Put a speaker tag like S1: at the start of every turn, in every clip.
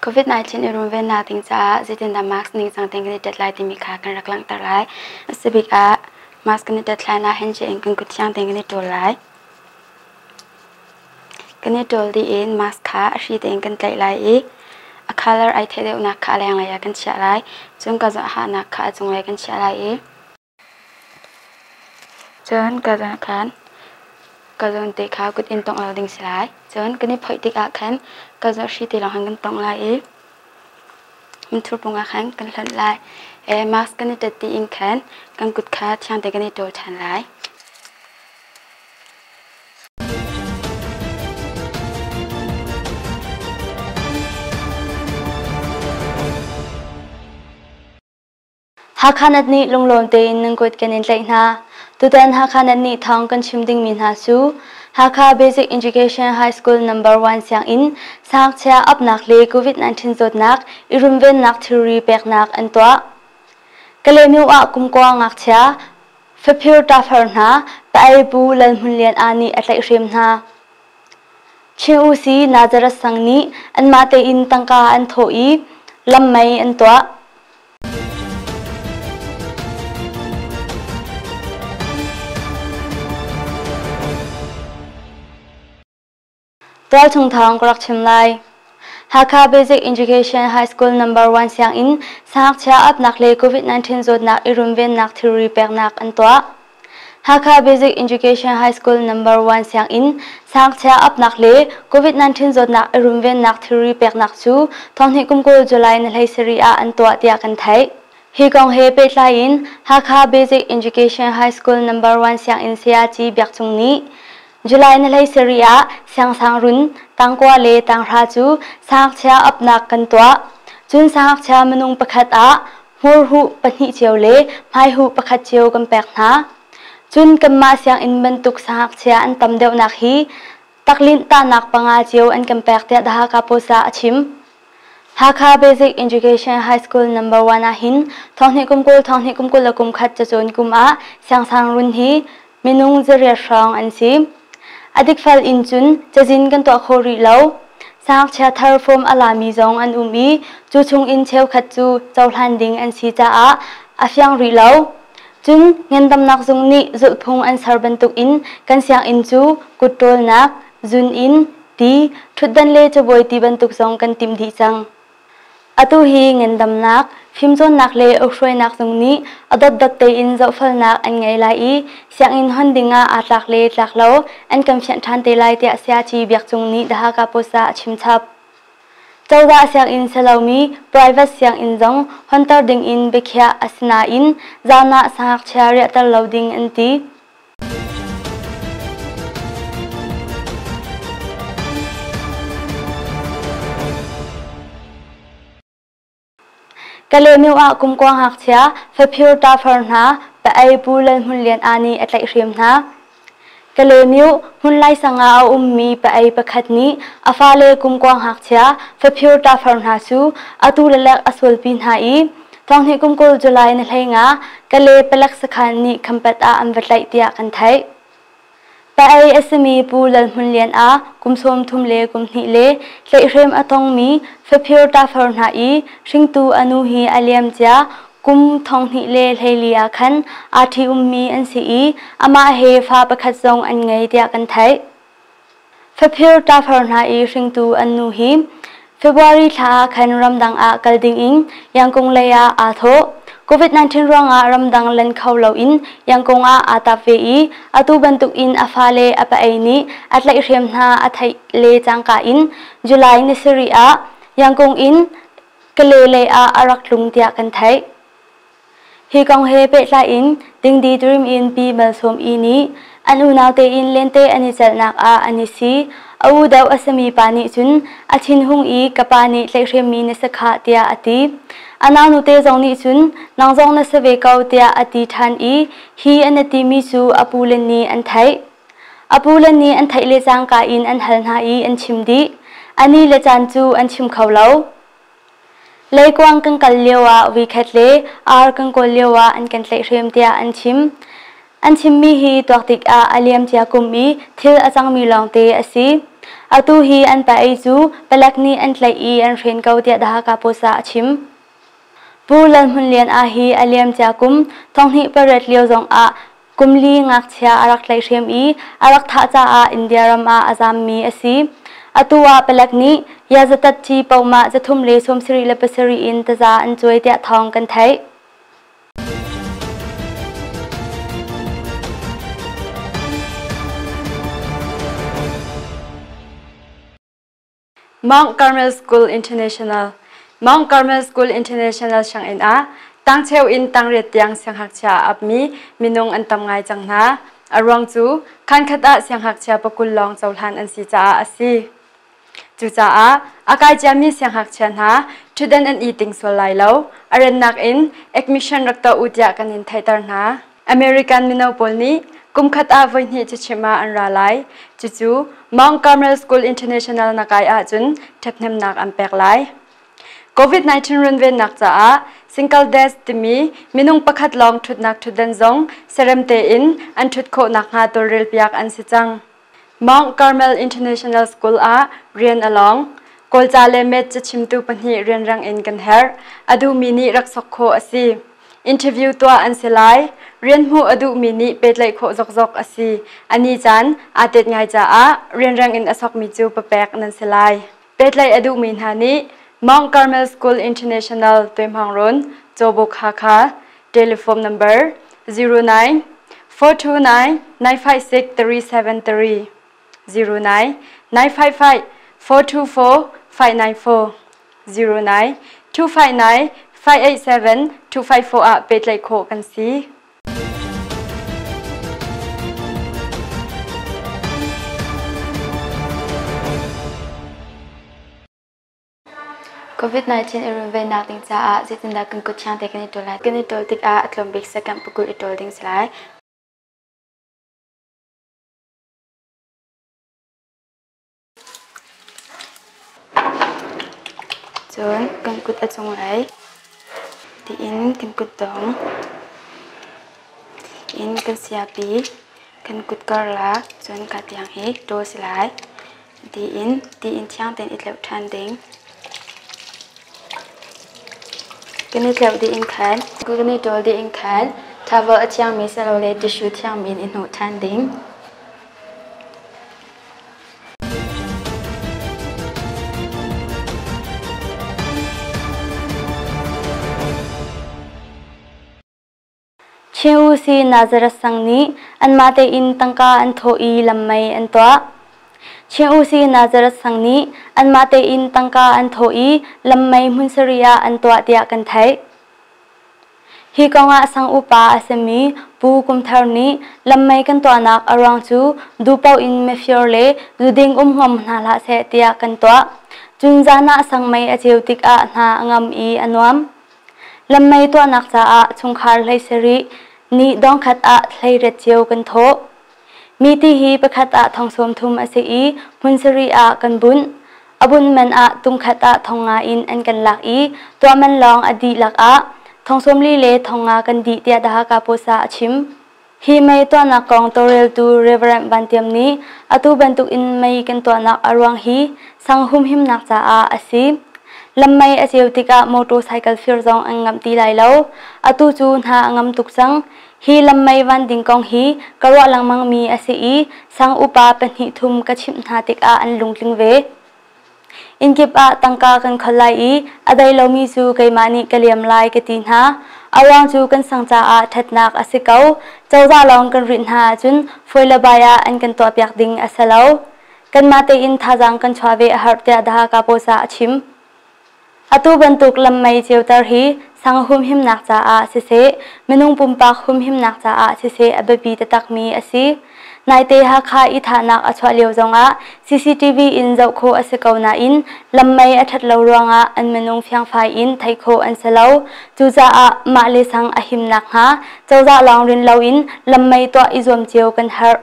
S1: COVID-19 i runvennak ding caah zeitindah mask ningcang tein kan i tet lai timi kha kan rak langhter lai. A si bik ah mask kan i tet hlan ah handshake in kan kut thiang tein kan i ṭawl lai. Kan i ṭawl dih in mask kha a hri tein kan tlaih lai i a color ai theih deuhnak kha a lenglei ah kan chiah lai. Cun ka hahnak kha a cunglei kan chiah lai i Cun ka zawn khan ka zawn te kha kut in tongh lo ding si lai. Cun kan i phoih tikah khan ka zawn hri te lawng khan kan tongh lai i hmunthur pung ah khan kan hlonh lai. Mask kan i tet dih in khan kan kut kha thiang te kan i ṭawl ṭhan lai.
S2: Hakha nat nih lunglawm tein nan kut kan in tlaih hna. Tutan Hakha nat nih thawng kan chim dingmi hna cu Hakha Basic Education High School Number 1 sianginn sangchia apnak le COVID-19 zawtnak i runvennak thilri peknak an tuah. Kalaymyo ah kumkua ngakchia Faphir ṭafar hna Paei Pu Lal Hmun Lian Ah nih a tlaihhrem hna. Chin Usi Nazareth sang nih anmah tein tangka an thawh i lam mei an tuah. Tualchung thawng ka rak chim lai. Hakha Basic Education High School Number 1 sianginn sangakchia apnak le COVID-19 zawtnak i runvennak thilri peknak an tuah. Hakha Basic Education High School Number 1 sianginn sangakchia apnak le COVID-19 zawtnak i runvennak thilri peknak cu thonghnih kum 20 July ni 17 ah an tuah tiah kan theih. Hi kong he pehtlai in Hakha Basic Education High School Number 1 sianginn sayaci Biak Cung nih July ni 17 ah siangsangrun tangkua le tanghra cu sangakchia apnak kan tuah. Cun sangakchia minung pakhat ah hmurhuh pahnih cio le hmaihuh pakhat cio kan pek hna. Cun kanmah sianginn bantuk sangakchia an tam deuhnak hi taklinh tahnak panga cio an kan pek tiah The Hakha Post ah a chim. Hakha Basic Education High School Number 1 ah hin thonghnih kum 20 thonghnih kum 21 cacawn kum ah siangsangrun hi minung zariat hrawng an si. A dikfel in cun cazin kan tuah kho rih lo. Sangakchia thar form a lami zong an um i cu chung in cheukhat cu cohlan ding an si caah a fiang rih lo. Cun ngandamnak zung nih zulhphung an ser bantuk in kan sianginn cu kut ṭawlnak, zun in, ti, ṭhutdan le cabuai ti bantuk zong kan timh dih cang. Atu hi ngandamnak, fimcawnnak le ukhruainak zung nih a dotdot tein zohfelnak an ngei lai i sianginn hon dingah aa tlak le tlak lo an kan fianh ṭhan te lai tiah Sayaci Biak Cung nih The Hakha Post ah a chimchap. Cozah sianginn si lomi private sianginn zong honter dingin biakhiah a si nain zan ah sangakchia riahter lo ding an ti. Kalaymyo ah kumkua ngakchia faphir ṭafar hna pa-ei Pu Lal Hmun Lian Ah nih a tlaihhrem hna. Kalaymyo hmunlai sang ah a ummi pa-ei pakhat nih a fale kumkua ngakchia faphir ṭafar hna cu atu le lek a sualpi hna i thonghnih kum 20 July ni 15 Kale palek sakhan nih Khampat ah an va tlaih tiah kan theih. Pa-ei a simi Pu Lal Hmun Lian ah kum 30 le kum hnih le tlaihhrem a tongmi faphir ṭafar hna i hringtu a nu hi a liam cia kum 2024 ah khan aa ṭhi-ummi an si i amah he fa pakhat zong an ngei tiah kan theih. Faphir ṭafar hna i hringtu an nu hi February thla ah khan ramdang ah kal dingin Yangkung lei ah aa thawh. COVID-19 ruangah ramdang lan kho loin Yangkung ah aa tap ve i atu bantukin a fale a pa-ei nih a tlaihhrem hna a theih le cangka in July ni sarih ah Yangkung in Kale lei ah a rak tlung tiah kan theih. Hi kong he pehtlai in Dingdi Dream in Pi Malsawm I nih an unau tein lente an i celhnak ah an i si. A u deuh a simi pa nih cun a thinhung i ka pa nih tlaihhremmi na si khah tiah a ti. A naunu te zong nih cun nang zong na si ve ko tiah a ti ṭhan i hi an i timi cu a pu le nih an theih. A pu le nih an theih le cangka in an hal hna i an chim dih. A ni le caan cu an chim kho lo. Leikuang kan kal lioah voikhat le ar kan kawl lioah an kan tlaihhrem tiah an chim. An chimmi hi tuak tikah a liamcia kum i thil a cangmi lawngte a si. Atu hi an pa ei cu palek nih an tlaih i an hren ko tiah The Hakha Post ah a chim. Pu Lal Hmun Lian Ah hi a liamcia kum thonghnih pariat lio zong ah kumli ngakchia a rak tlaihhrem i a rak thah caah India ram ah a zammi a si. Atu ah palek nih Yazatatci pohmah 377 in taza an cuai tiah thawng kan theih.
S1: Mount Carmel School International Mount Carmel School International sianginn ah tangcheu in tangriat tiang sianghngakchia a apmi minung an tam ngai cang hna. A ruang cu khankhat ah sianghngakchia pakul lawng cohlan an si caah a si. Cucaah a kai ciami sianghngakchia hna ṭhutdan an i ting sual lai lo. A rannak in admission rak tuah u tiah kan in theihter hna. American mino pawl nih kumkhat ah voihnih cachimh ah an ra lai. Cucu Mount Carmel School International na kai ahcun ṭhathnemnak an pek lai. COVID-19 runvennak caah single desk timi minung pakhat lawng ṭhutnak ṭhutdan zong serem tein an ṭhut khawh nakhnga tawlrelpiak an si cang. Mount Carmel International School ah rian a lawng. Kawlca le Math cachimtu pahnih rianrang in kan herh. A duhmi nih rak sok khawh a si. Interview tuah an si lai. Rian hmuh a duhmi nih pehtlaih khawh zokzok a si. A ni caan aa tet ngai caah rianrang in a sokmi cu papek nan si lai. Pehtlaih a duhmi hna nih Mount Carmel School International Tuaihmawng Cawbuk Hakha telephone number 09 429 956 373 09 955 424 594 09 259 587 254 ah pehtlaih khawh kan si. COVID-19 i runvennak ding caah zeitindah kan kut thiang te kan i ṭawl lai? Kan i ṭawl tikah a tlawm bik second pakul i ṭawl ding si lai. Cun kan kut a cunglei tiin kan kutdong in kan siapi kan kut karlak cun ka tiang hi ṭawl si lai. Tiin tiin thiang tein i tleuh ṭhan ding. Kan i tleuh dih in khan kan i ṭawl dih in khan towel a thiangmi silole tissue thiangmi in i hnawh ṭhan ding.
S2: Chin Si Nazareth sang nih anmah tein tangka an thawh i lammei an tuah. Chin Si Nazareth sang nih anmah tein tangka an thawh i lammei hmun sarih ah an tuah tiah kan theih. Hi kongah sang upa a simi Pu Kum Thar nih lammei kan tuahnak a ruang cu duhpaoh in mifir le zuding um ngam hna hlah seh tiah kan tuah. Cun zan ah sangmei a ceu tikah hna a ngam i a nuam. Lammei tuahnak caah chungkhar hlei sarih nih dongkhat ah hleiriat cio kan thawh. Mi ti hi pakhat ah thong sawm thum a si i hmun sarih ah kan bunh. A bunh man ah tungkhat ah thong nga in an kan lak i tuah man lawng a dihlak ah thong sawm li le thong nga kan dih tiah The Hakha Post ah a chim. Hi mei tuahnak kong tawlreltu Rev. Van Tiam nih atu bantuk in mei kan tuahnak a ruang hi sang humhimnak caah a si. Lam mei a ceu tikah motorcycle fir zong an ngamh ti lai lo. Atu cu hna a ngam tuk cang. Hi lam mei van ding kong hi ka ruah lengmangmi a si i sang upa pahnih thum ka chimh hna tikah an lungtling ve. Innkip ah tangka kan khol lai i a dai lomi cu keimah nih ka liam lai ka ti hna. A ruang cu kan sang caah ṭhatnak a si ko. Cozah lawng kan rinh hna ahcun fawi le bai ah an kan tuahpiak ding a si lo. Kanmah tein thazaang kan chuah ve a herh tiah The Hakha Post ah a chim. Atu bantuk lammei ceuter hi sang humhimnak caah siseh, minung pumpak humhimnak caah siseh a biapi taktakmi a si. Naite Hakha i thahnak a chuah lio zongah CCTV in zoh khawh a si ko nain lammei a ṭhat lo ruangah an minung fiangfai in theih khawh an si lo. Cucaah mah le sang a him nakhnga cozah lawng rin loin lammei tuah i zuam cio kan herh.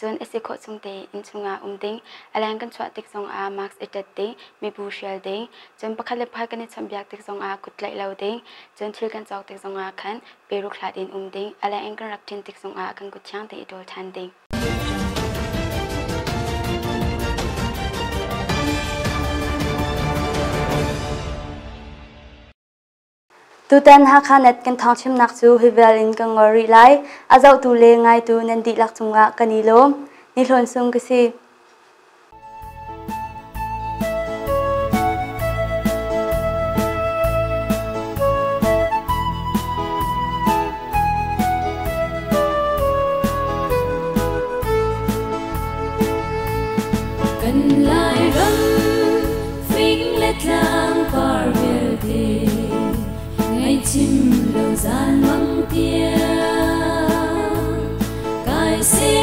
S1: Cun Cun a si khawh chung tein inn chungah um ding, a leng kan chuah tik zongah mask i ṭet ding, mibu hrial ding, cun pakhat le pakhat kan i chawnhbiak tik zongah kut tlaih lo ding, cun thil kan cawk tik zongah khan peruk hlat in um ding, a leng in kan rak ṭin tik zongah kan kut thiang tein i ṭawl ṭhan ding.
S2: Tutan Hakha Net kan thawngchimnak cu hi vial in kan ngol rih lai. A zohtu le ngaitu nan dihlak cungah kan i lawm. Ni Hlawn Sung ka si.
S3: Kan Lairam fing le tlang par vialte ngaihchim lo zan mang tiang kai se.